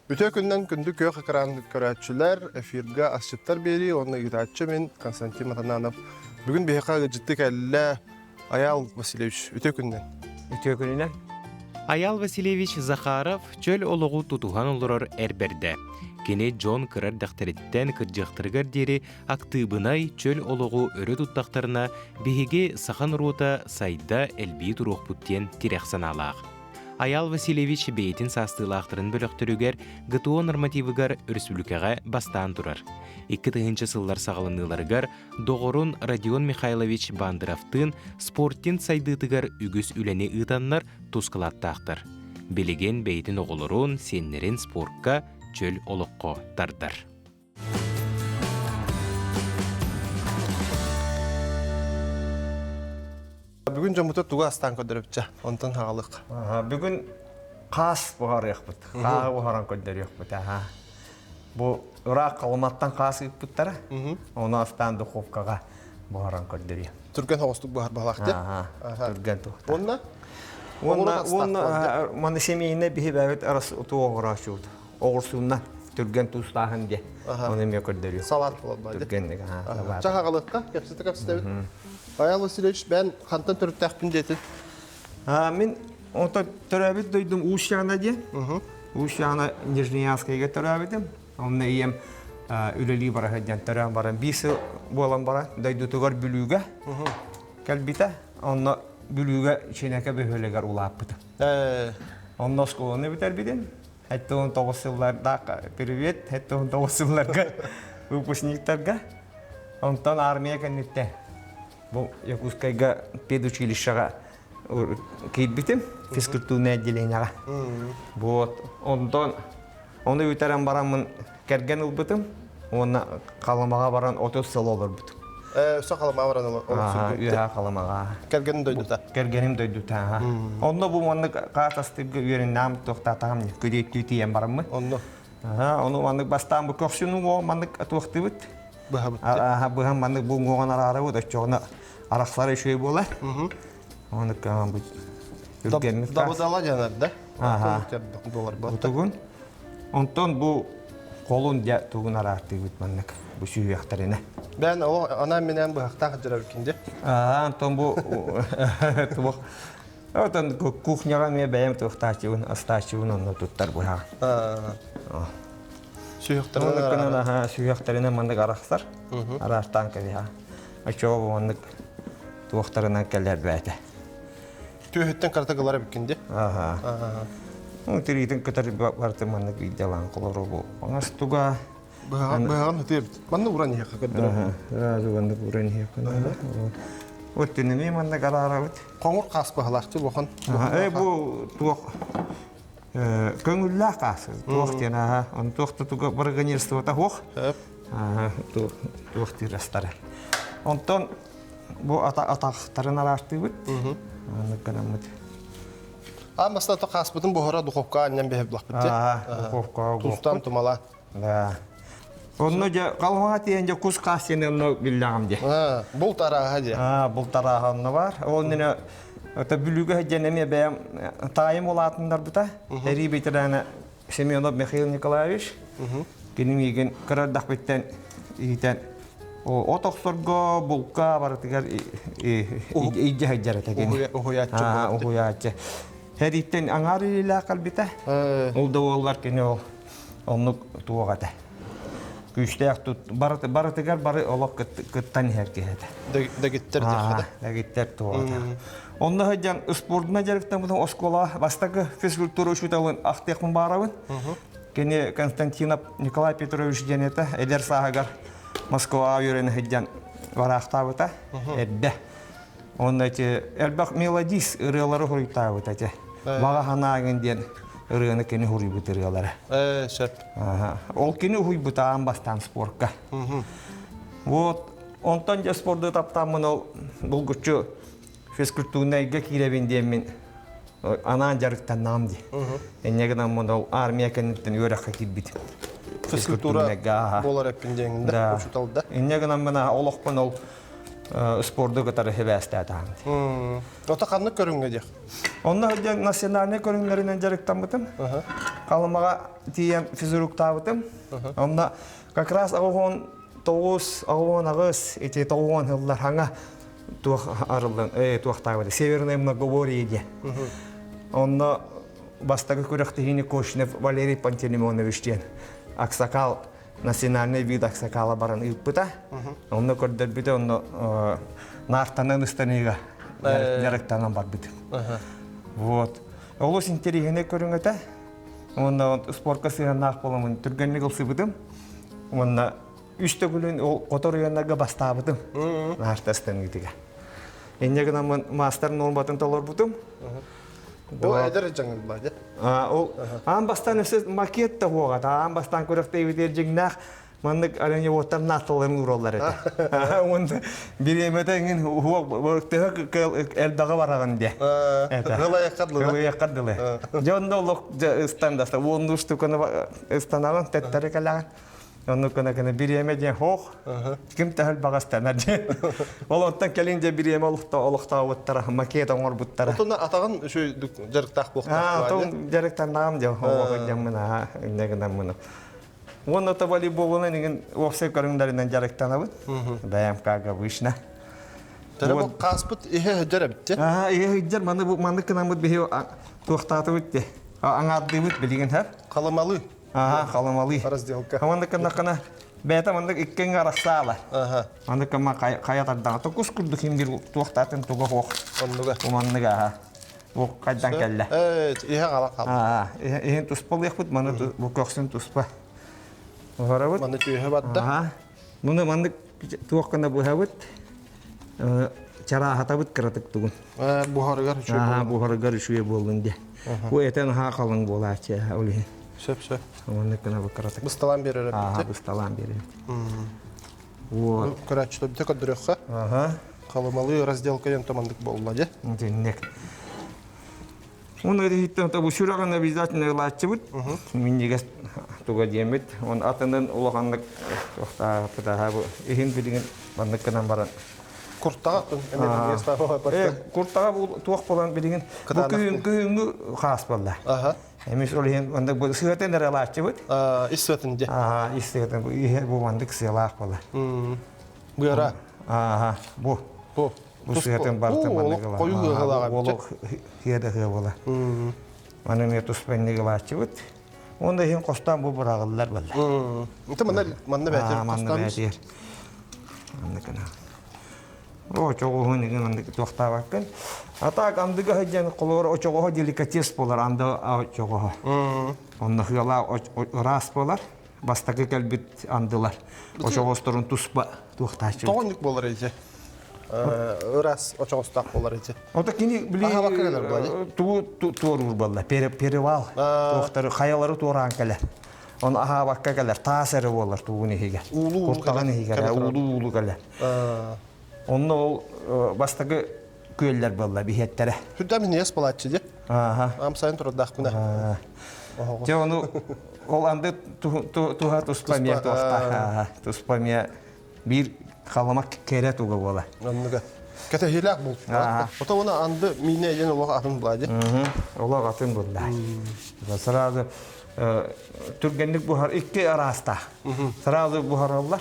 Үтүө күнүнэн күндү күөх экран көрөөччүлэр, эфиргэ асчыттар биэрии уонна ыытааччы мин Константин Матананов. Бүгүн биһиэхэ ыалдьытты кэллэ Айаал Васильевич. Үтүө күнүнэн. Үтүө күнүнэн. Айаал Васильевич Захаров чөл олоҕу тутуһан олорор эр бэрдэ. Кини дьон кыра эрдэхтэриттэн кырдьыахтарыгар диэри актыыбынай чөл олоҕу өрө туттахтарына биһиги саха норуота сайда элбии туруохпут диэн тирэх санаалаах. Айаал Васильевич бэйэтин саастыылаахтарын бөлөхтөрүгэр ГТО нормативыгар өрөспүүбүлүкэҕэ бастаан турар. 2000 сыллар саҕаланыыларыгар доҕорун Родион Михайлович Бандеровтыын спортинг сайдыытыгар үгүс үлэни ыытаннар тус кылааттаахтар. Билигин бэйэтин оҕолорун, сиэннэрин спортка чөл олоххо тардар. Бүгүн дьоммуту тугу астаан көрдөрөбүтчэ, онтон хаҕалык. Бүгүн хаас буһарыахпыт. Хааһы буһаран көрдөрүөхпүт. Аха. Бу ыраах Халыматтан хаас ыыппыттара. Ону астаан духовкаҕа буһаран көрдөрүө. Түргэн соҕустук буһар баһылаахтар. Аха. Түргэн туохта. Уонна Уонна уонна маны семейне биһи бэбит арас уту оҕурааччыбыт. Оҕурсуунна түргэн туустааһын диэ. Ону эмиэ көрдөрүө. Салат буолар баа. Түргэнник. Аха. Чаһаҕалыкка кэпсэтэ кэпсэтэбит. Айал Васильевич, бэн хантан төрүттээхпин диэтин? Мин онто төрөөбүт дойдум Уус-Яна диэн. Уус-Яна Нижнеянскайга төрөөбүтүм. Онно ийэм үлэлии бара сылдьан төрөөн баран биир сыл буолан баран дойдутугар Бүлүүгэ кэлбитэ. Онно Бүлүүгэ Чинэкэ бөһүөлэгэр улааппытым. Онно оскуоланы бүтэрбитим. 79 сыллардаах привет, 79 сылларга выпускниктарга. Онтон армия кэнниттэн бу Якутскайга педучилищеҕа киирбитим физкультурное отделениеҕа. Вот онтон ону бүтэрэн бараммын кэргэн ылбытым уонна Халымаҕа баран 30 сыл олорбутум. Өссө Халымаҕа баран олорсубут. Үөһээ Халымаҕа. Кэргэним дойдута. Кэргэним дойдута. Онно бу маннык хаатастыырга үөрэннэҕим туохтаатаҕым күдүөттүү тиийэн бараммын. Онно. Ону маннык бастаан бу көхсүн уҥуоҕун маннык туохтуубут. Быһабыт. Быһан маннык бу уҥуоҕун араарабыт оччоҕуна арахсара үчүгэй буолар. Ону бу үргэммит Дабыдала дьанар да. Бутугун. Онтон бу холун дьэ тугун араартыыбыт маннык бу сүһүөхтэринэ. Бэн ол анаан минээн быһахтаах дьарабыккин дьэ. Аа, онтон бу туох Отон кухняҕа эмиэ бэйэм туохтааччыбын, астааччыбын онно туттар быһаҕын. Сүһүөхтэринэн аха сүһүөхтэринэн маннык арахсар. Араартаан кэбиһэ. Оччоҕо бу маннык туохтарынан кэлэр бээтэ. Түөһүттэн карта гылар эбиккин ди. Аха. Ну, тириитин кытары барыты маннык биирдэлаан холору бу. Оҥас туга Быһаҕын ытыы эбит. Манна уран иһиэххэ көрдөрөр. Сразу маннык уран иһиэххэ наада. Вот тинеми маннык араарабыт. Хоҥур хаас быһалаахчы улахан. Э бу туох көҥүллээх хаас. Туох диэн аха. Он туох да туга барганерствота хуох. Туох диир астара. Онтон бу атахтарын араартыыбыт. Маннык гынаммыт. А маста хааспытын буһара духовка анньан биһэ булахпыт. Духовка Тустан тумала. Да. Онно дьэ халҕаҥа тиийэн дьэ кус хаас диэн онно биллэҕим дии. Булт арааһа дии. Аа, булт арааһа онно баар. Ол иннинэ это Бүлүүгэ сылдьан эмиэ бэйэм таайым улаатыннарбыта. Эрии ветерана Семенов Михаил Николаевич. Кини миигин кыра эрдэхпиттэн иитэн от охсорго, булка барытыгар илдьэ сылдьар этэ кини. Уһуйааччы. Уһуйааччы. Сэрииттэн аҥаар илиилээх кэлбитэ. Ол да буоллар кини ол оннук туох этэ. Күүстээх тут барытыгар бары олох кыттан иһэр киһи этэ. Дэгиттэр диэххэ Дэгиттэр туох этэ. Онно сылдьан спордунан дьарыктаммытым оскуола бастакы физкультура учууталын ахтыахпын баарабын. Кини Константинов Николай Петрович диэн этэ. Эдэр сааһыгар Москваҕа үөрэнэ сылдьан бараахтаабыта. Эрдэ. Онно ити элбэх мелодист ырыалары хуруйтаабыт этэ. Баҕа санааҥын диэн ырыаны кини хуруйбут ырыалара. Ээ, сөп. Ол кини уһуйбута аан бастаан спорка. Вот онтон дьэ спорду таптааммын ол булгуччу физкультурнайга киирэбин диэммин анаан дьарыктаннаҕым дии. Инньэ гынаммын ол армия кэнниттэн үөрэххэ киирбитим. Физкультура буолар эппин диэҥин да, учуутал да. Инньэ гынаммын олохпун ол. Спорду кытары сибээстээтаһым. Ото ханнык көрүҥҥэ диэх? Онно сылдьан национальнай көрүҥнэринэн дьарыктаммытым. Халымаҕа тиийэн физруктаабытым. Онно как раз аҕыһон тоҕус, аҕыһон аҕыс, ити тоҕуон сыллар хаҥа туох арыллан, туохтаабыта, Северное многоборье диэн. Онно бастакы күрэхтэһиини Кочнев Валерий Пантелеймонович диэн аксакал национальный вид аксакала баран ыыппыта. Онно көрдөрбүтэ, онно наартанан ыстаныыга дьарыктанан барбытым. Вот. Олус интэриэһинэй көрүҥ этэ. Уонна спортка сыһыаннаах буоламмын түргэнник ылсыбытым. Уонна үс төгүлүн ол хотор уйаннарга бастаабытым. Наарта ыстаныытыгар. Инньэ гынаммын маастар нуорматын толорбутум. Бу эдэр дьаҥыл ба дьэ. Ол аан бастаан өссө макет да хуоҕа аан бастаан күрэхтэйбитигэр дьиҥнээх маннык оленеводтар наатталарын уураллар этэ. Уонна бириэмэтэ эҥин уһуох төһө элбэҕи бараҕын диэ. Ылайахха дылы. Ылайахха дылы. Дьэ онно олох ыстандаста уоннуу штуканы ыстанаҕын тэттэри кэлэҕин. Оннук гына гына бириэмэ диэн хоох. Ким төһөл баҕастанар диэн. Ол оттон кэлин дьэ бириэмэ олохтообуттара, макет оҥорбуттара. Отуна атаҕын үчүгэй дьарыктаах буолуохтаах. Аа, отон дьарыктаннаҕым дьэ, оҕо дьаммын аа, иннэ гынаммын. Уонна то волейболунан игин уопсай көрүҥнэринэн дьарыктанабын. Бэйэм как обычно. Төһө бу хааспыт иһэ сылдьар эбит дии. Аа, иһэ сылдьар, маны бу маннык гынаммыт биһи туохтаатыбыт дии. Аҥаардыыбыт билигин хэр. Халымалыы. Аха, халымалыы. Разделка. Маннык гыннаххына бэйэтэ маннык икки арахсаала. Аха. Маннык гымма хайа тардаҕа токус курдук иһин биир туохтаатын туга суох. Оннуга. Маннык аха. Бу хайдан кэллэ. Ээ, иһэ хала хал. Аа, иһин туспалыахпыт, маны бу көхсүн туспа. Уһарабыт. Маны түөһэ барда. Аха. Муну маннык туох гына быһабыт. Чарааһатабыт кыратык тугун. Буһарыгар үчүгэй буоллун. Буһарыгар үчүгэй буоллун диэ. Бу этэн аһаа халыҥ буолааччы ол иһин. Сөп сөп. Оннук гына бу кыратык. Бысталаан биэрэр эбит. Бысталаан биэрэр. Вот. Көрөөччүлэр бүтэ көрдөрүөххэ. Аха. Халымалыы разделка диэн томандык буолла дьэ. Итинник. Оны иһиттэн бу сүрэҕин обязательно ылааччыбыт. Минньигэс туга диэммит. Он атынын улаханнык туохтаахпытаха бу иһин билигин маннык гынан баран Куртаҕа эмиэ Куртаҕа бу туох буолан билигин бу күһүн күһүҥҥү хаас буолла. Эмис ол иһин маннык бу сыатын эрэ ылааччыбыт. Ис сыатын дьэ. Ис сыатын бу иһэ бу маннык сыалаах буолла. Быара. Ааха бу. Бу. Бу сыатын барыта маннык ылар. Хойуу ыһылаах. Олох хиэдэ хыа буола. Маны эмиэ туспа инник ылааччыбыт. Онда иһин хостаан бу быраҕыллар буолла. Ити манна манна бээтир Манна бээтир. Манна кына. Очоҕоһун игин маннык туохтаабаккын. А так андыга сылдьан холоор очоҕоһо деликатес буолар анды очоҕоһо. Онно хыала ыраас буолар. Бастакы кэлбит андылар. Очоҕосторун туспа туохтааччы. Тоҕоннук буолар ити. Ыраас очоҕостоох буолар ити. Ото кини били тугу туоруур буолла. Перевал туохтары хайалары туораан кэлэр. Оны аһаабакка кэлэр. Таас эрэ буолар тугун иһигэр. Куртаҕын иһигэр уулуу-уулуу кэлэр. Онно ол бастакы күөллэр буолла биһиэттэрэ. Сүрдээх минньигэс буолааччы дии. Ааха. Аам сайын турардаахпына. Дьэ ону ол анды туһа туспа эмиэ туохтаах. Туспа эмиэ биир халыма кэрэ туга буола. Оннуга. Кэтэһиилээх булт. Ото уна анды миинэ диэн олох атын була дии. Олох атын булла. Сразу түргэнник буһар икки араастаах. Сразу буһараллар.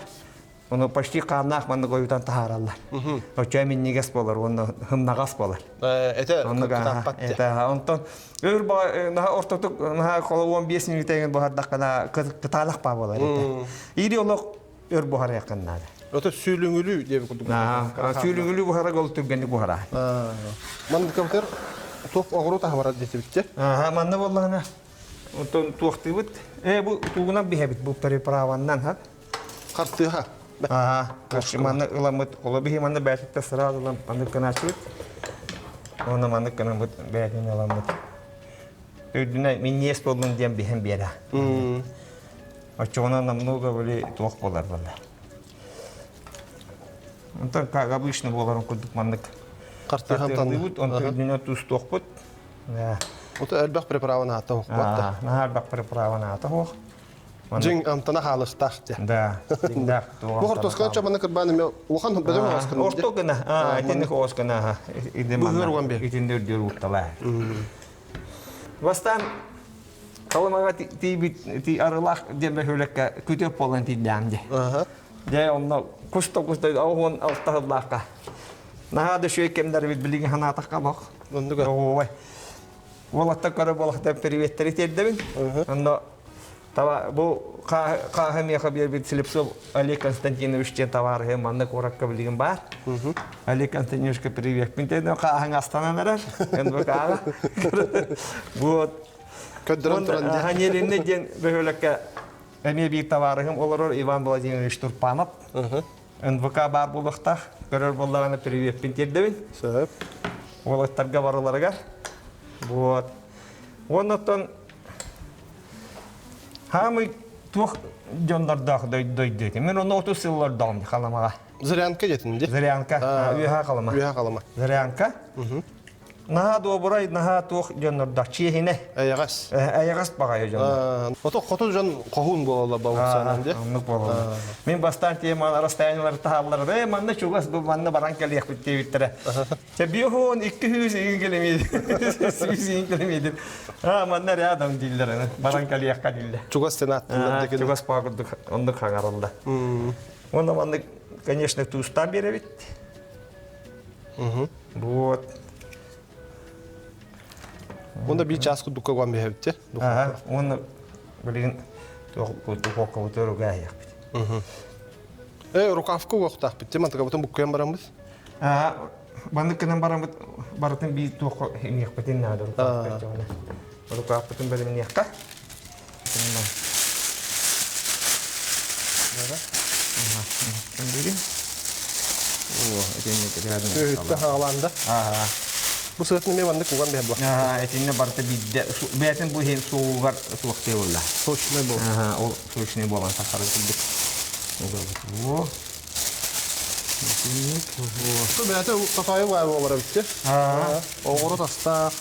Ону почти хааннаах маннык ойутан таһаараллар. Оччо минньигэс буолар уонна хымнаҕас буолар. Это кытааппат. Это онтон өр наһаа ортотук наһаа холо 15 мүнүүтэ буһардаххына кытаанах баа буолар этэ. Ири олох өр буһарыаххын наада. Ото сүүлүҥүлүү диэби курдук. Сүүлүҥүлүү буһара ол түргэнник буһара. Маннык компьютер туох оҕуруот аһа барар диэтибитчэ. Аха, манна буоллаҕына онтон туохтуубут. Э бу тугунан биһэбит бу переправаннан ха. Хартыыха. Аха, манна ыламмыт, оло биһи манна бээтиттэ сразу ылан маннык гынааччыбыт. Уонна маннык гынаммыт бээтин ыламмыт. Үрдүнэ минньиэс буоллун диэн биһэн биэрэ. Оччоҕуна намного были туох буолар буолла. Онтон как обычно буоларын курдук маннык Хартыыхантан онтон үрдүнэ тустуохпут. Ото элбэх приправа наата Наһаа элбэх приправа наата суох. Дьиҥ амтана хаалыахтаах дьэ. Да, дьиҥнээх Бу хортуосканы чабаны кырбаан эмиэ улахан бөдөҥ оҕоскын. Орто гына, итинник оҕос гына, Быһыыр уган биэр. Итинник үрдүөр уурталаа. Бастаан Халымаҕа тиийбит ти арылаах диэн бөһүөлэккэ күтүөп буолан тиийдэҕим дии. Дьэ онно кус да кус да оһуон алтаһыллаахха. Наһаа да үчүгэй кэмнэр билигин санаатахха бох. Оннуга. Ой. Уолаттар көрө буолахтар приветтэри тиэрдэбин. Онно таба бу хааһы миэхэ биэрбит Слепцов Олег Константинович диэн табаарыһым манна куоракка билигин баар. Олег Константиновичка приветпин тиэрдэм хааһыҥ астанан эрэр. НВК-ҕа. Вот. Көрдөрөн туран дии. Ханелинне диэн бөһүөлэккэ эмиэ биир табаарыһым олорор Иван Владимирович Турпанов. НВК баар буолуохтаах. Көрөр буоллаҕына приветпин тиэрдэбин. Сөп. Уолаттарга барыларыгар. Вот. Уонна хаамый туох дьоннордоох дойду этим. Мен оны 30 сыллардаҕым халамаҕа. Зырянка диэтин дии. Зырянка. Үөһэ халама. Үөһэ халама. Зырянка. Наһаа добрай, наһаа туох дьоннордоох чиэһинэ. Эйэҕэс. Эйэҕэс баҕайы дьоннор. Ото хоту дьон хоһуун буолаллар балыксаанан дии. Оннук буолаллар. Мин бастаан тиэмэ расстояниелары таһаллар. Ээ, манна чугас бу манна баран кэлиэхпит диэбиттэрэ. Чэ биэһуон икки сүүс иин километр. Сүүс иин километр. Аа, манна рядом дииллэр. Баран кэлиэххэ дииллэр. Чугас сенааттылар декин. Чугас баа курдук оннук хаҥараллар. Уонна маннык, конечно, туустаан биэрэбит. Вот. Онда биир час курдукка уган биһэбит Аха, уонна билигин духовкабытыгар угаайахпыт. Э, рукавка уохтаахпыт, мантыкабытын буккуйан бараммыт. Аа, маннык гынан бараммыт барытын биир туохха иниэхпитин наада рукавка Рукавпытын бэлэмниэххэ. Сүөһүттэ хаалаанда. Бу сыатын эмиэ маннык уган биһэ була. Этинне барыта биирдэ бэйэтин бу иһин суоҕугар суохтыы буолла. Сочный был. Ол сочный буолан тахсарын курдук. Во. Бу бэйэтэ татаайы баай буолар эбит. Оҕурут астаах.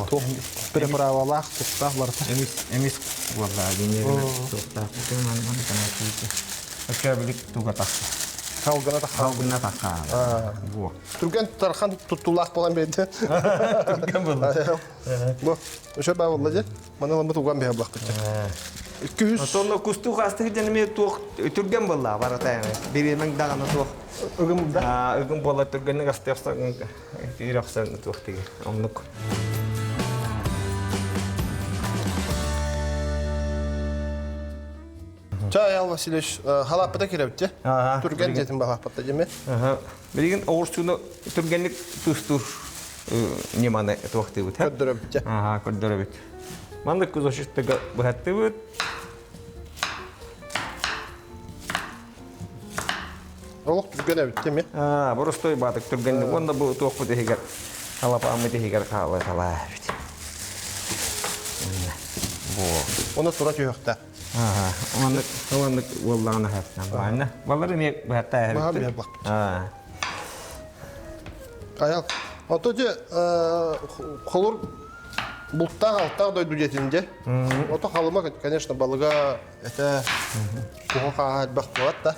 Туох переправалаах, туохтаах барыта. Эмис эмис буолла динерина туохтаах Өкө билик туга тахса. Халгына тахха. Халгына тахха. Во. Түргэн тархан туттулаах буолан биэрдэ. Түргэн буолла. Бу өшө баа буолла дьэ. Маны ламбыт уган биһэ булахпыт. Үккүһүс. Сонно кустуу хастык дьэн эмиэ туох түргэн буолла барата эми. Бириэмэҥ даҕаны туох. Ыгым да. Ыгым буолла түргэнник астыахсан Ирахсан туох тиги оннук. Ча Аял Васильевич халааппыта кирэбитте. Түргэн диэтин балааппатта дьэме. Билигин оҕурсууну түргэнник тустуур ньыманы туохтыыбыт. Көрдөрөбүт. Аха, көрдөрөбүт. Маннык кузошиттыга быһаттыбыт. Олох түргэн эбит ми? Аа, боростой баатык түргэнник уонна бу туохпут иһигэр халапааммыт иһигэр хаалар халаа эбит. Бу. Оны тура түһүөхтэ. Аа, оннук оннук уоллаҕына хаттан. Балар эмиэ быһаттаа эбит. Аа. Аял. Ото же холур бултаах алтаах дойду диэтин же. Ото халыма, конечно, балыга этэ куһу хааһа элбэх буолат да.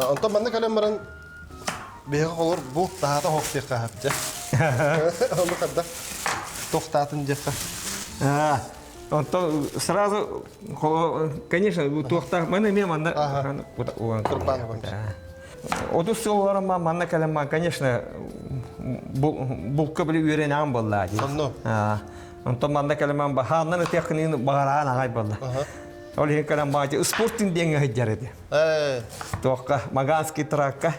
Онтон манна кэлэн баран биһиги холор бу таһаата хоох диэххэ хаһап дьэ. Ону хадда тохтаатын диэххэ. Онтон сразу, конечно, туохтаах маны эмиэ манна Курбан Отус сыл олорон манна кэлэн конечно, булка били үөрэнэҕин буоллаа дии. Онно. Онтон манна кэлэн баһааннан ытыаххыныын баҕараан аҕай буолла. Ол иһин кэлэн баҕа спортинг диэҥҥэ сылдьар этэ. Туохха Маганский тракка.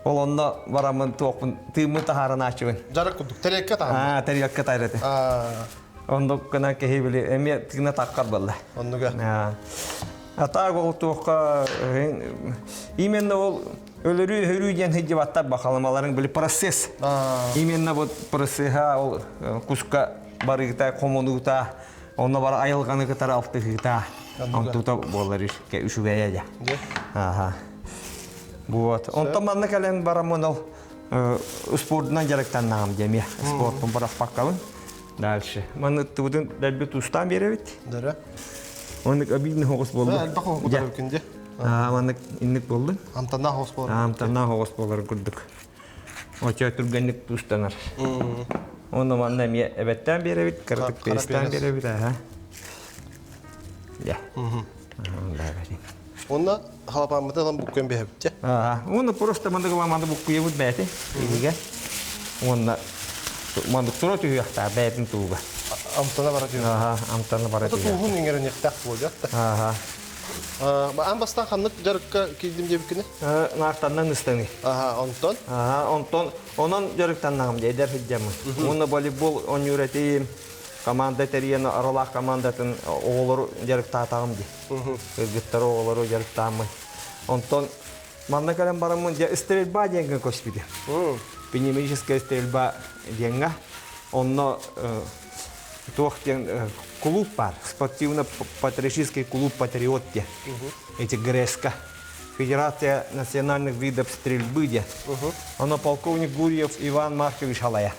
Ол онно бараммын туохпун тыыммын таһааран ааччыбын. Жарык курдук тарелка таһааран. Аа, тарелка таһаар этэ. Оннук гына киһи били эмиэ тыына таххар буолла. Оннуга. А так ол туохха именно ол өлөрүү өһөрүү диэн сылдьыбаттар бахаламаларын били процесс. Именно вот процесса ол куска барыыта, хомунуута, онно бар айылҕаны кытары алтыһыыта онтута буолар үчүгэйэ дьэ. Аха. Вот. Онтон манна кэлэн бараммын ол спордунан дьарыктаннаҕым диэмиэ. Спортпун бырахпаккабын. Дальше. Манны тыбытын дэлби тустаан биэрэбит. Дөрө. Оннук обидный хоҕус буолла. Элбэх оҕус күнде. Маннык инник буоллун. Амтаннаах оҕус буолар. Амтаннаах оҕус буолар курдук. Очо түргэнник тустанар. Онно манна эмиэ эбэттээн биэрэбит, кыратык перестаан биэрэбит, аха. Я. Онно халапааммыты ылан буккуйан биһэбит Аа, уонна просто маннык ламаны буккуйабыт бэйэтин иһигэ. Уонна маннык тура түһүөхтээх бэйэтин тууга. Амтана бара түһүөх. Аха, амтана бара түһүөх. Тууһун иҥэриниэхтээх буолуо. Аха. Аан бастаан ханнык дьарыкка киирдим диэбиккини? Наартаннан ыстаныы. Аха, онтон? Аха, онтон онон дьарыктаннаҕым дии, эдэр сылдьаммын. Уонна волейбол оонньуур этим, команда тэрийэн аралаах командатын оҕолору дьарыктаатаҕым дии. Кыргыттары оҕолору дьарыктааммын. Онтон манна кэлэн бараммын дьэ стрельба диэҥҥэ көспүтүм. Пневматическая стрельба диэҥҥэ. Онно туох диэн кулууп баар, спортивно-патриотический клуб «Патриот» диэн. Эти ГРЭСКа. Федерация национальных видов стрельбы диэн. Оно полковник Гурьев Иван Маркович Халая.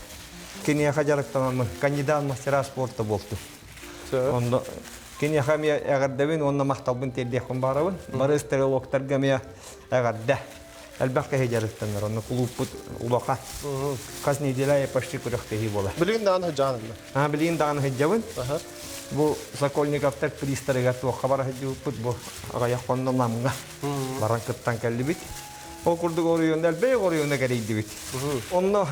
Киниэхэ дьарыктанаммын кандидат мастера спорта буолтум. Онно киниэхэ эмиэ эҕэрдэбин уонна махталбын тиэрдиэхпин баарабын. Бары стрелоктарга эмиэ эҕэрдэ. Элбэх киһи дьарыктанар. Онно кулууппут улахан. Хас неделя почти күрэхтэһии буолар. Билигин даҕаны сылдьаҕын Аа, билигин даҕаны сылдьабын. Бу Сокольниковтар пристарыгар туохха бара сылдьыбыппыт бу аҕыйах хонно Намҥа баран кыттан кэллибит. Ол курдук оройуонна элбэх оройуонна кэрийдибит. Онно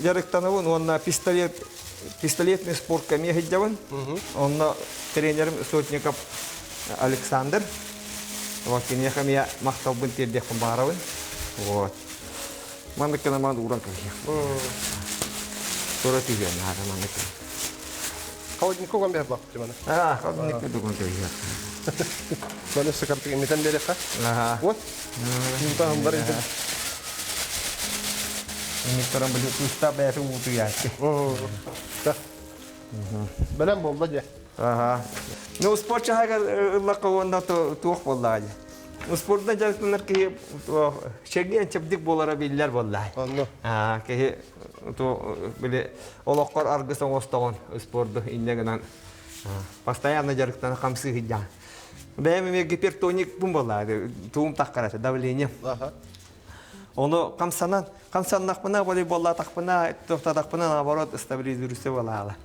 дьарыктанабын уонна пистолет пистолетный спортка эмиэ сылдьабын. Онно тренерим Сотников Александр. Вот киниэхэ эмиэ махталбын тиэрдиэхпин баҕарабын. Вот. Маннык гына маны ууран кэбиһиэх. Тура түһүөн наада маннык. Холодильникка уган биһэр баҕар маны. Аа, холодильникка уган кэбиһиэх. Маны сыкартык имитэн биэриэххэ. Аха. Вот. Мутаһым бар иһин. Имиттэрин били туста бэйэтэ уутуйааччы. Да. Бэлэм буолла дьэ. Аха. Ну, спорт чаһыгар ыллахха уонна туох буоллаҕа дии. Спордунан дьарыктанар киһи чэгиэн чэбдик буолара биллэр буоллаҕа. Онно. Аа, киһи били олоххор аргыс оҥостоҕун спорду инньэ гынан постоянно дьарыктана хамсыы сылдьаҕын. Бэйэм эмиэ гипертоникпын буоллаҕа, туум таххарата, давление. Ону хамсанан, хамсаннахпына, волейболлаатахпына, тохтотохпуна, наоборот, стабилизируйся буолаала.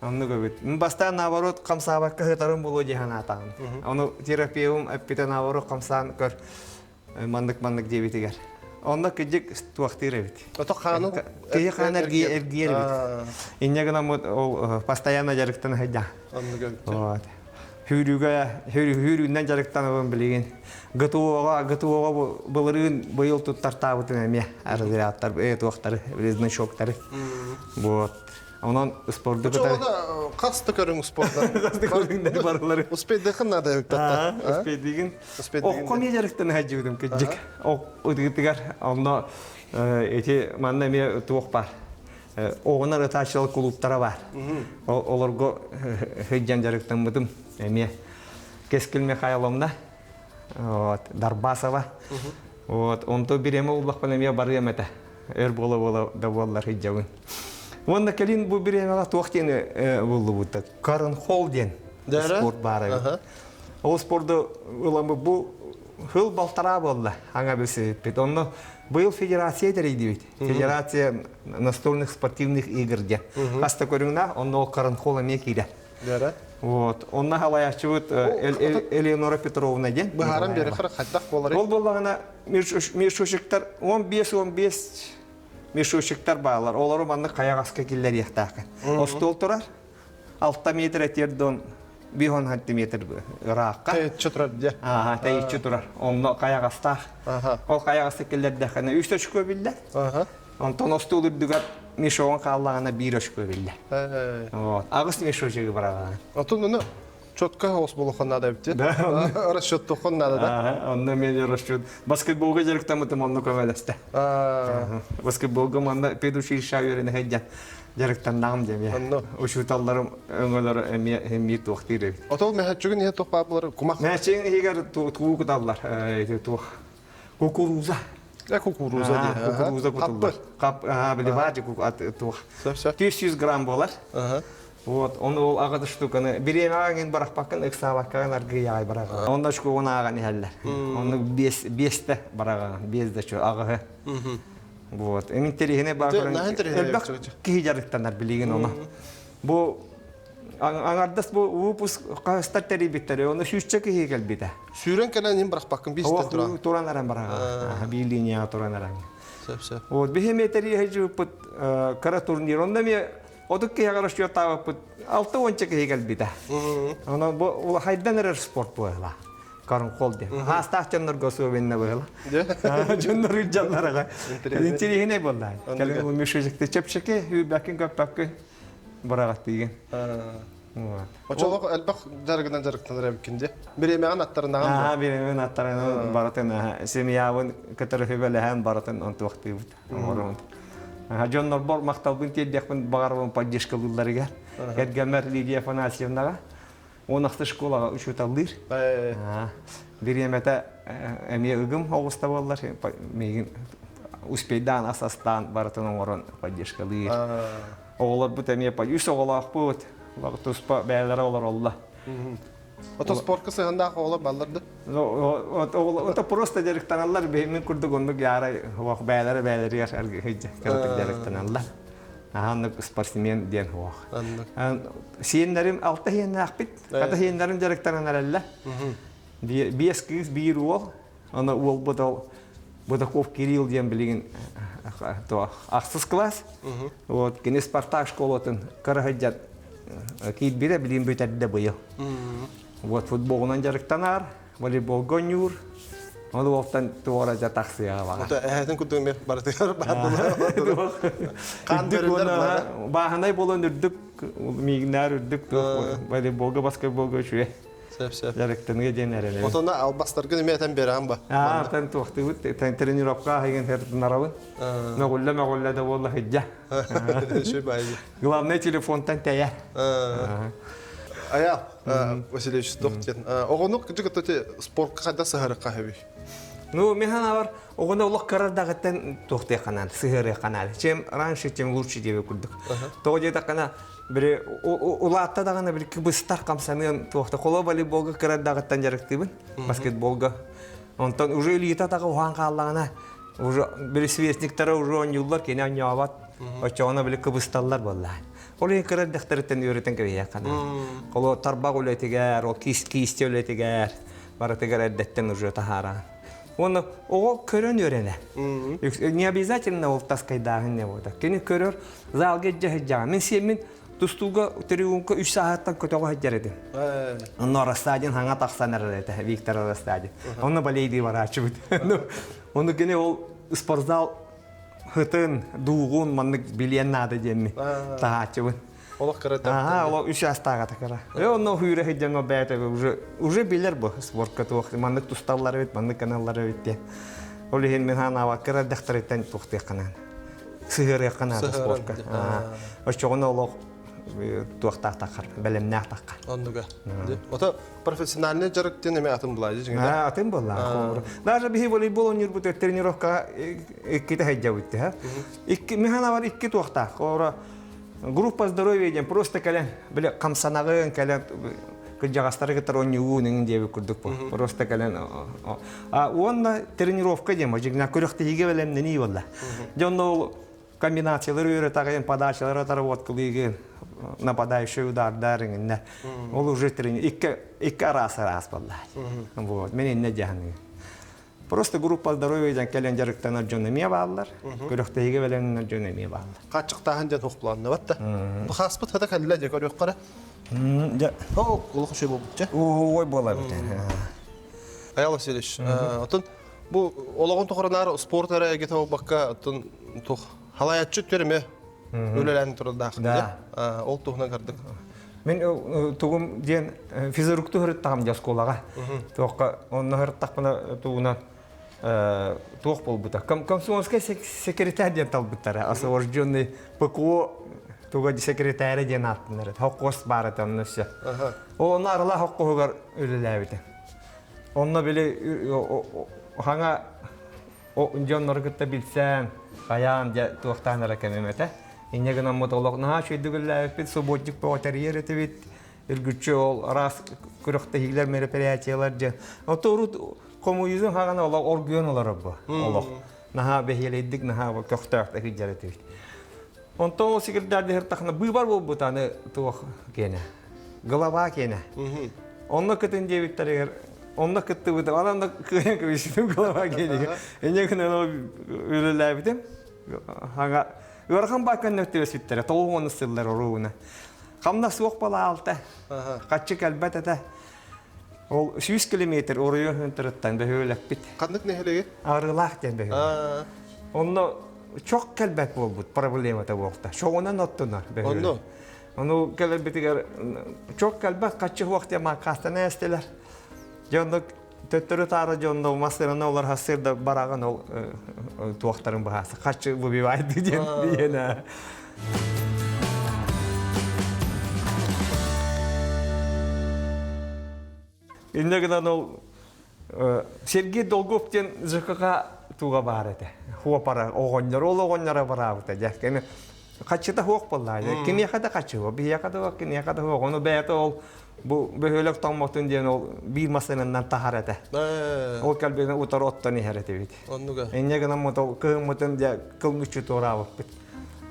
Оннук эбит. Бастаан наоборот хамсаабакка сытарым буолуо дии санаатаҕым. Ону терапевым эппитэ наоборот хамсаан көр маннык-маннык диэбитигэр. Онно кыдьык туохтыыр эбит. Ото хааны Киһи хаан эргийэр эбит. Инньэ гынан ол постоянно дьарыктана сылдьан. Оннук эбит. Вот. Сүүрүүгэ сүүрүүнэн дьарыктанабын билигин. ГТО-ҕа ГТО-ҕа былырыын быйыл туттартаабытым эмиэ разрядтар туохтары значоктары. Вот. Онон спорду кытары хас да көрүҥ спорда. Хас да көрүҥнэр барылары. Успейдыхын надо эбит Успейдыгын. Окко эмиэ дьарыктана сылдьыбытым кырдьык. Ок ытыгытыгар онно эти манна эмиэ туох бар. Оҕонор ытааччылар кулууптара баар. Олорго сылдьан дьарыктаммытым эмиэ. Кэскил Михайловна, вот, Дарбасова. Вот, онто бириэмэ буллахпына эмиэ барыам этэ. Өр буола-буола да буоллар сылдьабын. Уонна кэлин бу бириэмэҕэ туох диэн буллубут Карен Холл диэн спорт баар эбит. Ол спорду ыламмыт бу хыл балтараа буолла аҥа билсибиппит. Онно быйыл федерация тэрийдибит. Федерация настольных спортивных игр диэн. Хас да көрүҥнээх, онно ол Каранхол эмиэ киирэр. Дэрэ. Вот. Онно халайааччыбыт Элеонора Петровна диэн. Быһааран биэрэхэр хайдах буоларый? Ол буоллаҕына мешочектар 15-15 мешочектар баалар. Олору маннык хайаҕаска киллэриэхтээххин. Остуол турар. 6 метр этиэрдон 5 сантиметр ыраахха. Тэйиччи турар дьэ. Ааха, тэйиччи турар. Онно хайаҕастаах. Ол хайаҕаста киллэрдэххинэ үс очко биллэр. Онтон остуол үрдүгэр мешогун хааллаҕына биир очко биллэр. Вот. Аҕыс мешочегы быраҕаҕын. Отун ону четко хаос буолуохха наада эбит. Расчеттуохха наада да. Онно мен расчет. Баскетболга дьарыктаммытым онно көмөлөстө. Баскетболга манна педучилище үөрэнэ сылдьан дьарыктаннаҕым дьэ эмиэ. Онно. Учууталларым өҥөлөрө эмиэ эмиэ туохтуур эбит. Отол мөһөччүгүн иһэ туох баар буолар кумах. Мөһөччүгүн иһигэр туу куталлар. Туох кукуруза. Э кукуруза дии. Кукуруза кутуллар. Хап, били баар туох. 400 грамм буолар. Вот, он ол аҕа штуканы бириэмэҕэ иҥин барахпаккын ыксаабаккаҕын аргыйаҕай бараҕа. Онно очкоҕун ааҕан иһэллэр. Онно биэс биэстэ бараҕаҕын, биэс да чу аҕыһы. Вот, интэриэһинэй баар элбэх киһи дьарыктанар билигин ону. Бу аҥардас бу выпуск хаһыстар тэрийбиттэрэ, ону сүүсчэ киһи кэлбитэ. Сүүрэн кэлэн иһин бырахпаккын биистэн туран. Туран аран бараҕа. Биир линияҕа туран аран. Сөп, сөп. Вот, биһи эмиэ тэрийэ сылдьыбыппыт кыра турнир. Онно эмиэ 30 киһиэхэ расчеттаабыппыт 60 киһи кэлбитэ. Онон бу улахайдан эрэр спорт буолла. Карынхол диэн. Хаастаах дьоннорго особенно быһыла. Дьоннор ыдьаллар Интеллигенэй буолла. Кэлин бу мешочекте чэпчэки, үүбэккин көппөккүн быраҕаттыыгын. Очолох элбэх дьарыгынан дьарыктанар эбиккин дии. Бириэмэҕин аттарынаҕын Аа, бириэмэҕин аттарынан барытын семьябын кытары хүбэлэһэн барытын онтуохтыыбыт. Оҥоробун. Дьоннорбор махталбын тиэрдиэхпин баҕарабын поддержкалыылларыгар. Кэргэммэр Лидия Афанасьевнаҕа 16 школаҕа учууталлыыр. Бириэмэтэ эмиэ ыгым оҕуста буоллар, миигин успейдаан ас астаан барытын оҥорон поддержкалыыр. Оҕолорбут эмиэ үс оҕолоохпут, туспа бэйэлэрэ олороллор. Ото спортка сыһандаах оҕолор баллар да? Ото просто дьарыктаналлар, мин курдук оннук ярай бэйэлэрэ бэйэлэригэр кыратык дьарыктаналлар. Аһааннык спортсмен диэн суох. Сиэннэрим алта сиэннээхпит. Хата сиэннэрим дьарыктанан эрэллэр. Биэс кыыс, биир уол. Аны уолбут ол Бутаков Кирилл диэн билигин ахсыс класс. Вот кини Спартак школатын кыра сылдьан киирбитэ билигин бүтэрдэ быйыл. Вот футболунан дьарыктанар, волейболга оонньуур. Ол уолтан туора дьа тахсыаҕа баҕар. Ото эһэтин курдук эмиэ барытыгар баар буолар. Хаан бэриллэр баара. Бааһынай буолан үрдүк, миигинээр үрдүк волейболга, баскетболга үчүгэй. Сөп, сөп. Дьарыктаныа диэн эрэнэбин. Отона албастаргын эмиэ этэн биэрэҕин ба? Аа, тэн туохтуубут, тренировка аһыгын хердынарабын. Мөҕүллэ мөҕүллэ да буолла сылдьа. Главное телефонтан тэйэ. Аял Васильевич диэн. Оҕону кытта спортка хайда сыһарыкка хэби? Ну, мен ханабар оҕону олох кырардагыттан туохтуохханан, сыһарыахханан. Чем раньше, тем лучше диэбит курдук. Тоҕо диэтэххинэ, били улаатта даҕаны били быстар хамсаныан туохта холо волейболга кырардаҕыттан дьарыктыыбын баскетболга онтон уже илиитэ атаҕа уһаан хааллаҕына уже били сверстниктара уже оонньууллар кини оонньообот оччоҕуна били кыбысталлар буоллаан ол иһин кыра эрдэхтэриттэн үөрэтэн кэбиһиэххэ холо тарбах үлэтигэр ол киис киистэ үлэтигэр барытыгар эрдэттэн уже таһааран Уонна оҕо көрөн үөрэнэ. Не обязательно ол таскайдааһын не буолар. Кини көрөр залга илдьэ сылдьаҕын. Мин сиэммин тустууга трибунка үс сааһыттан көтөҕө сылдьар этим. Онно Растадин хаҥа тахсан эрэр этэ, Виктор Растадин. Онно балейдыы барааччыбыт. Ону кини ол спортзал хытын, дуугун маннык билиэн наада диэммин таһааччыбын. Олох кыра Аха, олох үс астаах ата кыра. Э онно хүйрэ сылдьан бэйэтэ уже уже билэр бу спортка туох маннык тусталлар эбит, маннык каналлар эбит диэн. Ол иһин мин ханаабакка кыра эрдэхтэриттэн туохтуохханан сыһыарыахха наада спортка. Оччоҕуна олох туохтаах таххар, бэлэмнээх таххар. Оннуга. Ото профессиональный дьарык диэн эмэ атын булаа дьиҥэ. Атын буолла. Даже биһи волейбол оонньуурбут тренировка иккитэ сылдьабыт ха. Икки мин ханаабар икки туохтаах. Ора Группа здоровья диэн просто кэлэн, били хамсанаҕын кэлэн кырдьаҕастары кытары оонньуугун эҥин диэбит курдук бу. Просто кэлэн а уонна тренировка диэн дьиҥнээх күрэхтэһиигэ бэлэмнэнии буолла. Дьэ онно ол комбинациялары үөрэтаҕын, подачалары отработкалыыгын, нападающий удардар эҥиннэ. Ол уже трени икки икки араас араас буолла. Вот, мен иннэ дьаһаныгын. Просто группа здоровья диэн кэлэн дьарыктанар дьон эмиэ бааллар. Күрэхтэһиигэ бэлэмнэнэр дьон эмиэ бааллар. Хааччахтааһын диэн туох планнабат да. Бу хааспыт хата кэллэ дьэ көрүөххэ эрэ. Дьэ. Оо, олох үчүгэй буолбут дьэ. Ой буолар бит. Аял Васильевич, отон бу олоҕун тухарынаар спорт эрэ эйгэтэ буолбакка, оттон туох халаяччы түрэмэ үлэлээн турардаах. Да. Ол туһунан кардык. Мин тугум диэн физрукту һырыттаҕым дьэ оскуолаҕа. Туохха онно һырыттахпына тугунан туох буолбута. Комсомольскай секретарь диэн талбыттара. Освобожденный ПКО туга секретаря диэн ааттанар. Хоккос баар этэ онно все. Ол онно арала хоккоһугар үлэлээбитэ. Онно били хаҥа дьоннору кытта билсэн, хайаан дьэ туохтаан эрэ кэмим этэ. Инньэ гынаммыт олох наһаа үчүгэйдик үлэлээбиппит, субботник бөҕө тэрийэр этибит. Үргүччү ол араас күрэхтэһиилэр, мероприятиелар дьэ. Ото урут коммунизм хаҕана олох оргуйан олорор бу олох. Наһаа бэһиэлэйдик, наһаа көхтөөхтүк сылдьар этибит. Онтон ол секретарь тахна быыбар буолбут аны туох киэнэ. Глава киэнэ. Онно кытын диэбиттэригэр онно кыттыбытым. Анан да кыайан кыбысытым глава киэнигэр. Инньэ гынан үлэлээбитим. Хаҥа ыарахан бааккан нөттүөсүттэрэ тоҕуһуон сыллар оруубуна. Хамнас суох балаалта. Хаччы кэлбэт этэ. Ол 100 километр оройуон хөнтөрөттөн бөһүөлэкпит. Ханнык нэһилиэги? Арыылаах диэн бөһүөлэк. Онно чох кэлбэт буолбут проблемата буолта. Чоҕунан оттунар бөһүөлэк. Онно? Ону кэлэрбитигэр чох кэлбэт хаччы суох диэн мааккаастан ээстилэр. Дьэ онно төттөрү-таары дьонно массыынаны олор хассыр да бараҕын ол туохтарын быһааса хаччы выбивайды диэн диэн Инньэ гынан ол Сергей Долгов диэн ЖКХ туга баар этэ. Хуопара оҕонньор, ол оҕонньоро бараабыта дьэ. Кини хаччыта хуох буоллаа. Киниэхэ да хаччы хуох, биһиэхэ да хуох, киниэхэ да хуох. Ону бэйэтэ ол бу бөһүөлэк тоҥмотун диэн ол биир массыынанан таһар этэ. Ол кэлбитин утары оттон иһэр этибит. Оннуга. Инньэ гынан ол кыһыммытын дьэ кыл мүччү туораабыппыт.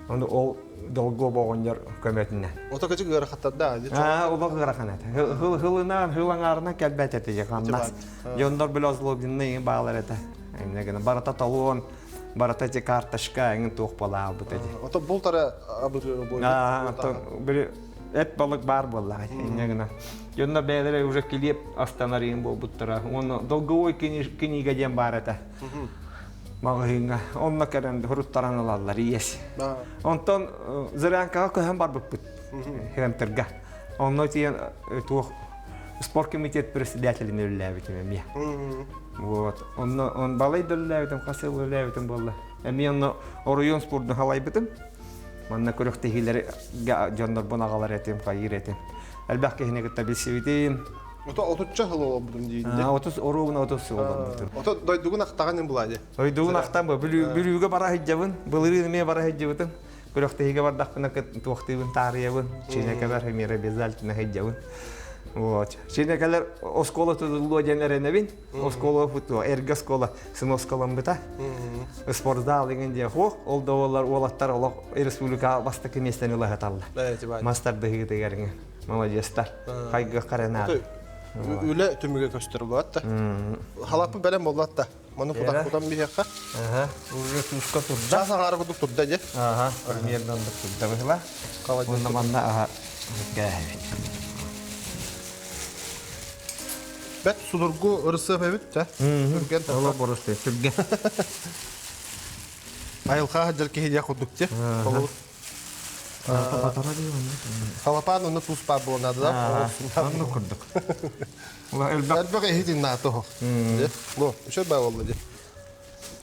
Ону ол долгуо оҕонньор көмөтүнэн. Ото кычык ыарахаттарда. Аа, олох ыарахан этэ. Хыл хылынан, хыл аҥаарынан кэлбэт этэ же хамнас. Дьоннор бile озлобленный баалар этэ. Инньэ гынан барыта талон, барыта эти карточка эҥин туох буолаабыт эти. Ото бултара абырыыр буолбут. Аа, били эт балык баар буоллаҕа инньэ гынан. Дьоннор бэйэлэрэ уже килиэп астанар иин буолбуттара. Уонна долговой книга диэн баар этэ. Маҕаһыыҥҥа. Онно кэлэн хуруттаран ылаллар иэс. Онтон Зырянкаҕа көһөн барбыппыт. Хемтерга. Онно тиийэн туох спорткомитет председателин үлэлээбитим эмиэ. Вот. Онно он балай да үлэлээбитим, хас сыл үлэлээбитим буолла. Эмиэ онно оройуон спордун халайбытым. Манна күрэхтэһиилэри дьоннорбун аҕалар этим, хайыыр этим. Элбэх киһини кытта билсибитим. Ото отучча сыл олорбутум диинде. 30 оруобуна 30 сыл олорбутум. Ото дойдугун ахтаҕын булаады. Дойдугун ахтан бу Бүлүүгэ бара сылдьабын. Былырыын эмиэ бара сылдьыбытым. Күрэхтэһиигэ бардахпына туохтыыбын таарыйабын. Чинэкэлэр эмиэ обязательно сылдьабын. Вот. Чинэкэлэр оскуола тутуллуо диэн эрэнэбин. Оскуола футбол, эргэ оскуола сыноскаламмыта. Спортзал иҥин диэн хуох, ол да буоллар уолаттар олох республика бастакы миэстэни ылаһыталлар. Мастардыһыытыгар иҥин. Молодецтар. Хайгыахха эрэ наада. Үлэ түмүгэ көстөр буолат да. Халаппы бэлэм буоллат да. Маны кутан кутан биһиэхэ. Аха. Уже туска турда. Чаас аҥаара курдук турда дьэ. Аха. Примерно оннук турда быһыла. Уонна манна аха кээһэбит. Бэт судургу ырысыап эбит да. Түргэн Оло борусты түргэн. Айылҕа сылдьар киһи диэх курдук те. Холобур. Халапаан онно туус баар буолан наада да. Оннук курдук. Элбэх эһитин наата Бу, үчүгэй баа буолла дии.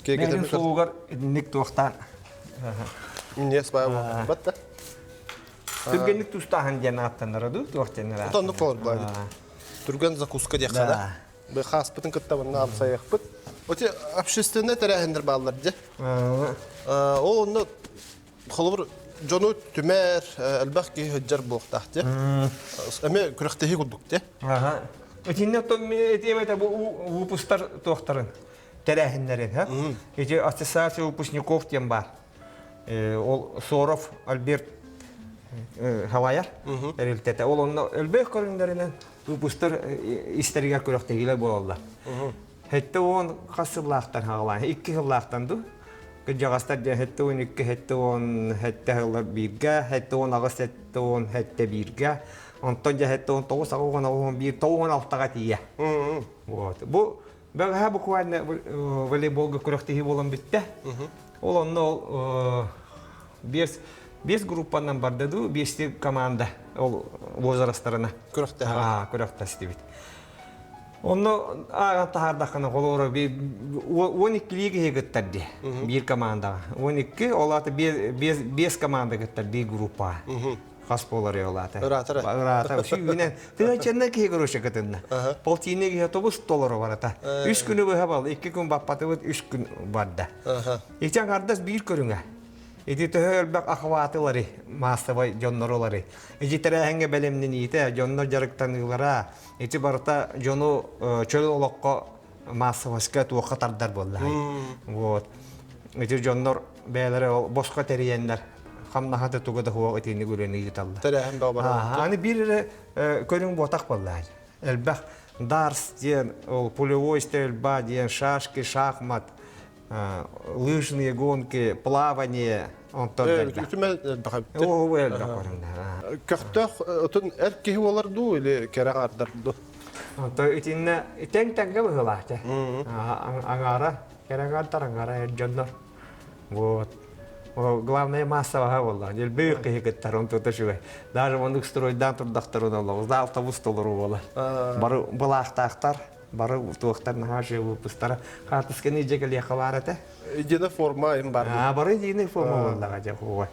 Киэргэтэммит суолугар итинник туохтаан. Минньиэс баа буолла. Батта. Түргэнник тустааһын диэн ааттанара дуу, туох диэн ааттанара? Оннук болор баа. Түргэн закуска диэххэ да. Бу хааспытын кытта манна амсайыахпыт. Оти общественный тэрээһиннэр бааллар дьэ. Ол онно холобур дьону түмэр элбэх киһи сылдьар буолуохтаах дьэ. Эмиэ күрэхтэһии курдук дьэ. Аха. Итиннэ оттон этиэм этэ бу выпустар туохтарын тэрээһиннэрин, ха? Ити ассоциация выпускников диэн баар. Ол Соров Альберт халайар тэрилтэтэ. Ол онно элбэх көрүҥнэринэн выпустар истэригэр күрэхтэһиилэр буолаллар. Хэтте он хас сыллаахтан хаҕалаан, икки сыллаахтан дуу? Кырдьаҕастар диэн хэтте он икки, хэтте он хэтте сыллар бииргэ, хэтте он аҕыс, хэтте он хэтте бииргэ, онтон дьэ хэтте он тоҕус, аҕыс он аҕыс он биир, тоҕус он алтаҕа тиийэ. Вот. Бу бэҕэһээ буквально волейболга күрэхтэһии буолан бүттэ. Ол онно ол биэс биэс группанан барда дуу, биэсти команда ол возрастарына. Күрэхтэһэ. Күрэхтэстибит. Онно ааҕан таһаардаххына холобура уон иккилии киһи кыттар дии биир командаҕа. Уон икки, ол аата биэс команда кыттар биир группаҕа. Хас буолар ол аата? Ыраатара. Ыраата. Сүүнэн. Тыһыынчанна киһи короче кытынна. Полтинник киһи тобус толору барата. Үс күнү быһа бал, икки күн баппатыбыт, үс күн барда. Ити аҥардас биир көрүҥэ. Ити төһө элбэх охватылары, маассабай дьоннорулары. Ити тэрээһиҥҥэ бэлэмнэниитэ, дьоннор дьарыктаныылара, ити барыта дьону чөл олоххо маассабайска туохха тардар буолла. Вот. Ити дьоннор бэйэлэрэ ол босхо тэрийэннэр хамнаһа да туга да суох итинник үлэни ыыталлар. Тэрээһин бөҕө барар. Аны биир эрэ көрүҥ буотах буолла. Элбэх дартс диэн, ол пулевой стрельба диэн, шашки, шахмат, лыжные гонки, плавание, онтон Үтүмэ элбэх эбит. Оо, элбэх көрүҥнэр. Көхтөөх отун эр киһи буолар дуу или кэрэ аҥардар дуу? Онто итиннэ тэҥ тэҥҥэ быһыылаах дьэ. Аҥаара кэрэ аҥаардар, аҥаара эр дьоннор. Вот. Главное массоваһа буолла. Элбэх киһи кыттар, онтута үчүгэй. Даже оннук стройдаан турдахтарына олоҕу зал автобус толору буолар. Бары былаахтаахтар, бары туохтар наһаа үчүгэй выпустара. Хаартысканы илдьэ кэлиэххэ баар этэ. Единая форма им бар. А, бары единая форма буоллаҕа дьэ хуой.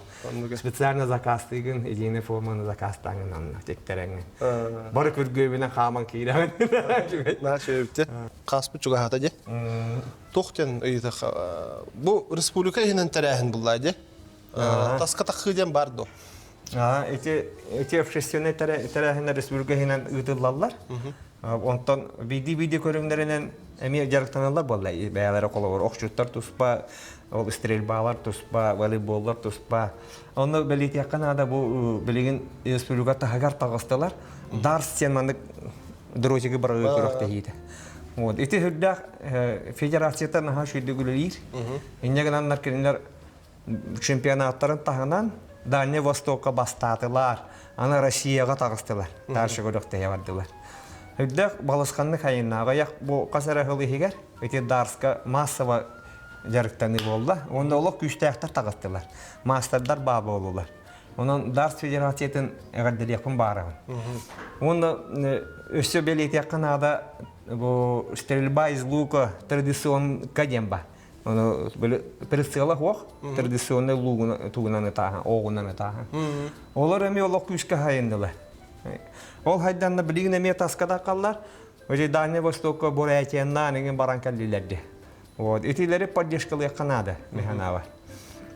Специально заказтыыгын, единая форманы заказтааҥын анна тиктэрэҥҥин. Бары күргүөбүнэн хааман киирэҕин. Наһаа үчүгэй Хаспыт чугаһата дьэ. Туох диэн ыйытах бу республика иһинэн тэрээһин булла дьэ. Таска тахыы диэн бар дуо? Ити ити общественнай тэрээһиннэр республика иһинэн ыытыллаллар. Онтон биирдии-биирдии көрүҥнэринэн эмиэ дьарыктаналлар буолла. Бэйэлэрэ холобур охчуттар туспа, ол стрельбалар туспа, волейболлар туспа. Онно бэлиэтиэххэ наада бу билигин республика таһыгар таҕыстылар. Дарс диэн маннык дротигы бырагыы күрэхтэһиитэ. Вот. Ити сүрдээх федерацията наһаа үчүгэйдик үлэлиир. Инньэ гынаннар кинилэр чемпионаттарын таһынан Дальний Востокка бастаатылар, аны Россияҕа таҕыстылар, дальше күрэхтэһэ бардылар. Үрдэх балысханнык айынна аҕыйах бу хас эрэ сыл иһигэр ити Дарска массово дьарыктаныы буолла. Уонна олох күүстээхтэр таҕыстылар. Маастардар баа буоллулар. Онон Дарс Федерациятын эҕэрдэлиэхпин баарабын. Уонна өссө бэлиэтиэххэ наада бу стрельба из лука традиционка диэн бар. Ону били прицела суох, традиционный луугунан тугунан ытааһын, оҕунан ытааһын. Олор эмиэ олох күүскэ хайыннылар. Ол хайданна билигин эмиэ таска да қаллар. Уже Дальний Востокка Бурятияннаан иҥин баран кэллилэр Вот. Итилэри поддержкалыахха наада, механава.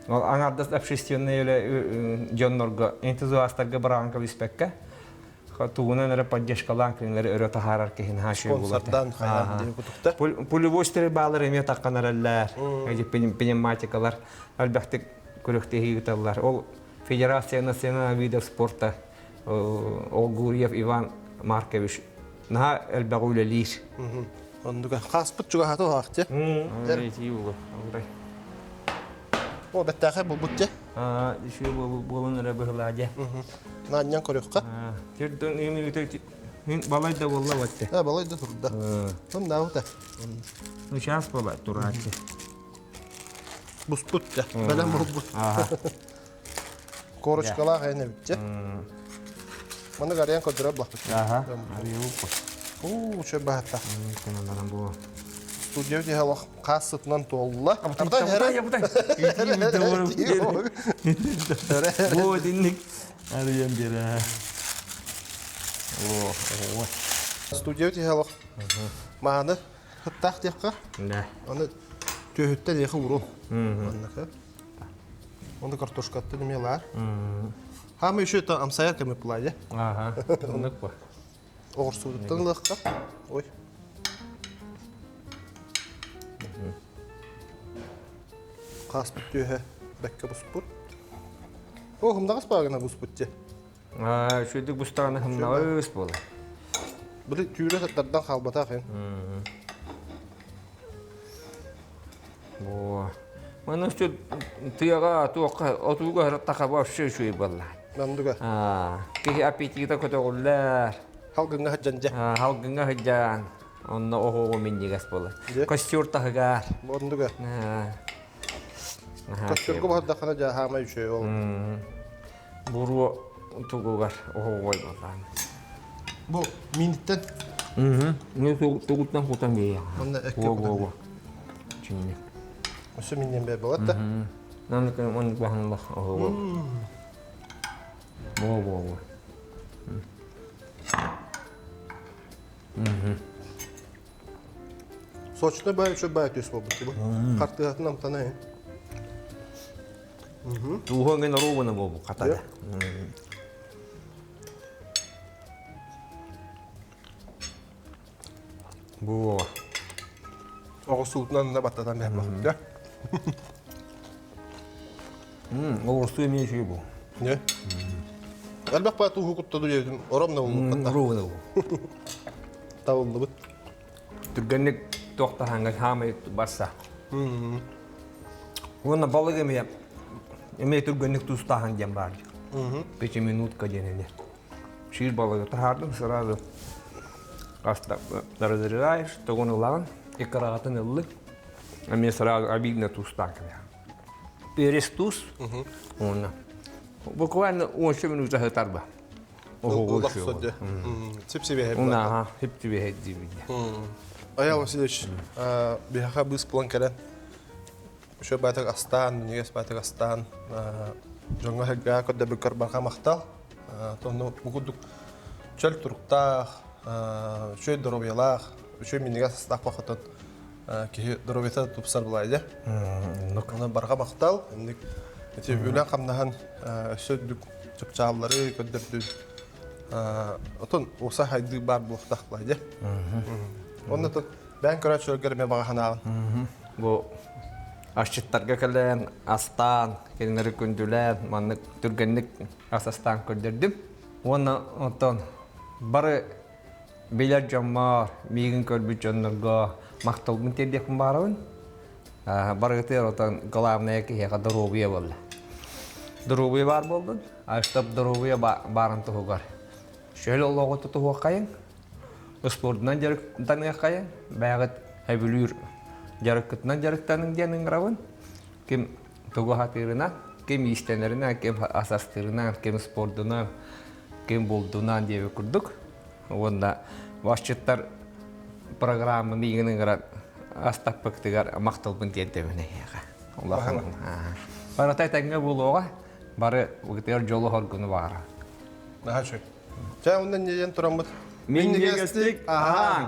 Ол аҥардас общественный үлэ дьоннорго, энтузиастарга быраҕан кэбиспэккэ, тугунан эрэ поддержкалаан кинилэри өрө таһаарар киһи наһаа үчүгэй буолар. Спонсордан хайаан диэн кутукта. Пулевой стрельбалар эмиэ таххан эрэллэр. Пневматикалар элбэхтик күрэхтэһии ыыталлар. Ол Федерация национальных видов спорта ол Гурьев Иван Маркович наһаа элбэҕи үлэлиир. Оннуга хааспыт чугаһата уһаах дьэ. О, бэттээхэй булбут дьэ. Үчүгэй буолан эрэ быһылаа дьэ. Наанньан көрүөххэ. Түрдөн мин балай да буолла батты. Э, балай да турда. Оннаабыта. Ну, сейчас буола турааччы. Буспут да, бэлэм буолбут. Корочкалаах эн эбит дьэ. Маны гарыйан көрдөрөр блахпыт. Аха. Арыйабыт. Уу, чөй баһатта. Кынанаран буо. Студия дьиһэ олох хаас сытынан туолла. Бу динник арыйан биэрэ. О, о. Студия дьиһэ олох мааны хыттаах диэххэ. Да. Аны түөһүттэн диэхэ уру. Манныка. Оны картошкаттан эмиэ лаар. Хаама еще это амсайар кэми пылайа. Ага. Оннук бу. Оҕурсуутуттан ылыахха. Ой. Хааспыт түөһэ бэккэ буспут. О, хымдаҕас баагына буспут дьэ. Үчүгдүк бустаҕына хымнаҕыс буолар. Били түүрэ тардан хаалбатах эн. О. Маны үстү тыаға туохха отууга ырыттаха вообще үчүгэй буолла. Мандыга. Киһи аппетита көтөҕүллэр. Халгыҥҥа сылдьан дьэ. Халгыҥҥа сылдьан. Онно оһоҕу минньигэс буолар. Костюр таһыгар. Оннуга. Костюрга баһардаххына дьэ хаамай үчүгэй ол. Буруо тугугар оһоҕой буоллаан. Бу миниттэн. Тугуттан кутан биэйэ. Онно экке Во-во-во. Чинни. Өссө миннен бэр болот да. Наннык оннук баһанлах оһоҕо. Во-во-во. Сочно бай, еще бай төс болбут. Хартыгатын амтана. Тууһа ген ровно буолбут хатада. Бу Оҕурсуутунан да баттатан бэһэр Оҕурсуу эмиэ үчүгэй бу. Не? Элбэх баа тууһу кутта диэбитим ором да булбут. Ровно бу. Табыллыбыт. Түргэнник туохтаһаҥҥа хаамай барса. Уонна балык эмиэ эмиэ түргэнник туустааһын диэн баар. Пятиминутка диэн эмиэ. Сиир балыгы таһаардым сразу разрезаешь, тогон ылаҕын, икраҕатын ыллы. Эмиэ сразу обидно туустаан кэбиһэ. Перец туус. Уонна буквально 10 минута сытарба. Сип-сибиэһэй. Унаха, сип-сибиэһэй диибин. Аял Васильевич, биһиэхэ быыс булан кэлэн, үчүгэй баатык астаан, минньигэс баатык астаан, дьоҥҥо сэргэҕэ көрдөбүккэр барҕа махтал. Тонну бу курдук чөл туруктаах, үчүгэй доруобуйалаах, үчүгэй минньигэс астаах бохотон киһи доруобуйата тупсар булайда. Онон барҕа махтал. Инник ити үлэн-хамнаһан өссө үрдүк чыпчааллары көрдөрдүн. Отон уса хайдыы баар буолуохтаах булайда. Онно тут бэйэн көрөөччүлэргэр эмиэ баҕа санааҕын. Бу асчыттарга кэлэн, астаан, кинилэри күндүлээн, маннык түргэнник ас астаан көрдөрдүм. Уонна оттон бары Билэр дьоммор, миигин көрбүт дьоннорго махталбын тиэрдиэхпин баҕарабын. Барыгытыгар отон главное киһиэхэ доруобуйа буолла. Доруобуйа баар буоллун, а чтоб доруобуйа баарын туһугар шөл олоҕу тутуһуоххайыҥ, спордунан дьарыктаныаххайыҥ, бэйэҕит сөбүлүүр дьарыккытынан дьарыктаныҥ диэн ыҥырабын. Ким тугу сатыырынан, ким иистэнэринэн, ким ас астыырынан, ким спордунан, ким булдунан диэбит курдук. Уонна асчыттар программа миигин ыҥыран астаппыктыгар махталбын тиэрдэбин эһиэхэ. Улахан. Барыта этэҥҥэ буолуоҕа. Бары быгытыгар дьолу хоргуну баҕара. Наһаа үчүгэй. Чэ, онно инньэ диэн тураммыт. Минньигэстик аһааҥ!